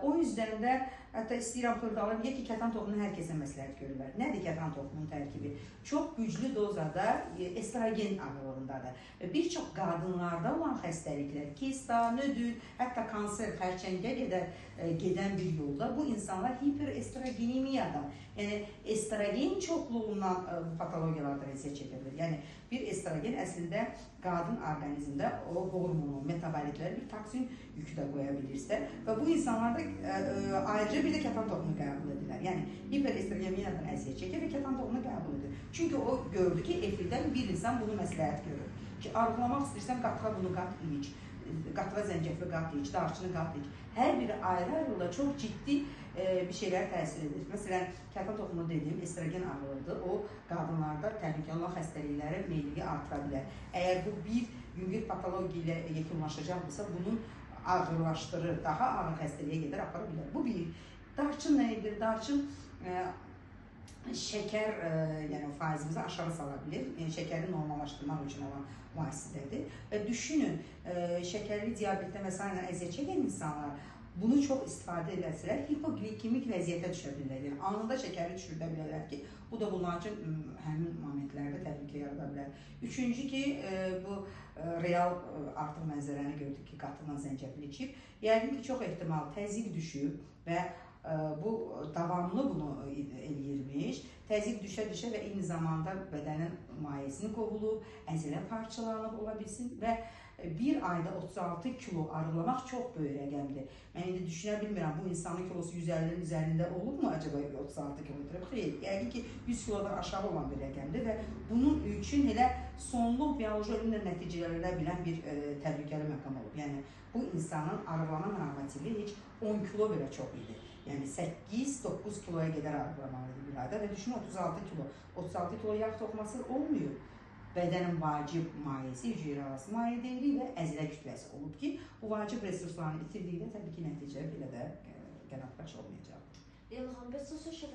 O yüzdən də hətta istəyirəm xırdalım, deyək ki, kətan toxumunu hər kəsə məsləhət görürlər. Nədir kətan toxumunun tərkibi? Çox güclü dozada estrogen ağırlığındadır. Bir çox qadınlarda olan xəstəliklər, kista, nödül, hətta kanser, xərçəngə qədər gedən bir yolda bu insanlar hiperestrogenemiyadan, yəni estrogen çoxluğundan bu patologiyalardan əziyyət çəkə bilir. Yəni bir estrogen əslində qadın orqanizmdə o hormonu, metabolitləri bir toksin yükü də qoya bilirsə və bu insanlarda ayrıca bir də kətan toxumu qəbul edirlər. Yəni hiperestrogeniyadan əziyyət çəkir və kətan toxumunu qəbul edir. Çünki o gördü ki, efirdən bir insan bunu məsləhət görür. Ki, arıqlamaq istəyirsən, qatığa bunu qat iç, qatığa zəncəfli qat iç, darçını qat iç. Hər biri ayrı-ayrı çox ciddi bir şeylər təsir edir. Məsələn, kətan toxumu dediyim estrogen ağırlıqdır. O, qadınlarda təhlükəli olan xəstəlikləri meyilliyi artıra bilər. Əgər bu bir yüngül patologiya ilə yekunlaşacaqdırsa, bunun ağırlaşdırır, daha ağır xəstəliyə qədər apara bilər. Bu bir. Darçın nə edir? Darçın şəkər yəni faizimizi aşağı sala bilir. Yəni, şəkəri normallaşdırmaq üçün olan vasitədir. Və düşünün, şəkərli diabetdə və sairə əziyyət çəkən insanlar bunu çox istifadə eləsələr hipoglikemik vəziyyətə düşə bilirlər. Yəni anında şəkəri düşürdə bilərlər ki, bu da bunlar üçün həmin momentlərdə təhlükə yarada bilər. Üçüncü ki, bu real artıq mənzərəni gördük ki, qatıqla zəncəfil içib. Yəqin ki, çox ehtimal təzyiq düşüb və bu davamlı bunu eləyirmiş. Təzyiq düşə-düşə və eyni zamanda bədənin mayesini qovulub, əzələ parçalanıb ola bilsin və bir ayda 36 kilo arıqlamaq çox böyük rəqəmdir. Mən indi düşünə bilmirəm, bu insanın kilosu 150-nin üzərində olubmu acaba 36 kilometre? Xeyr, yəqin ki 100 kilodan aşağı olan bir rəqəmdir və bunun üçün elə sonluq bioloji ölümlə nəticələnə bilən bir təhlükəli məqam olub. Yəni bu insanın arıqlama normativi heç 10 kilo belə çox idi. Yəni 8-9 kiloya qədər arıqlamalı idi bir ayda və düşünün 36 kilo. 36 kilo yağ toxuması olmuyor. Bədənin vacib mayesi, hüceyrə arası maye deyirik və əzələ kütləsi olub ki, bu vacib resurslarını itirdikdə təbii ki, nəticə belə də qənaətbəxş olmayacaqdır. Leyla xanım, bəs sosial şəbəkələrdə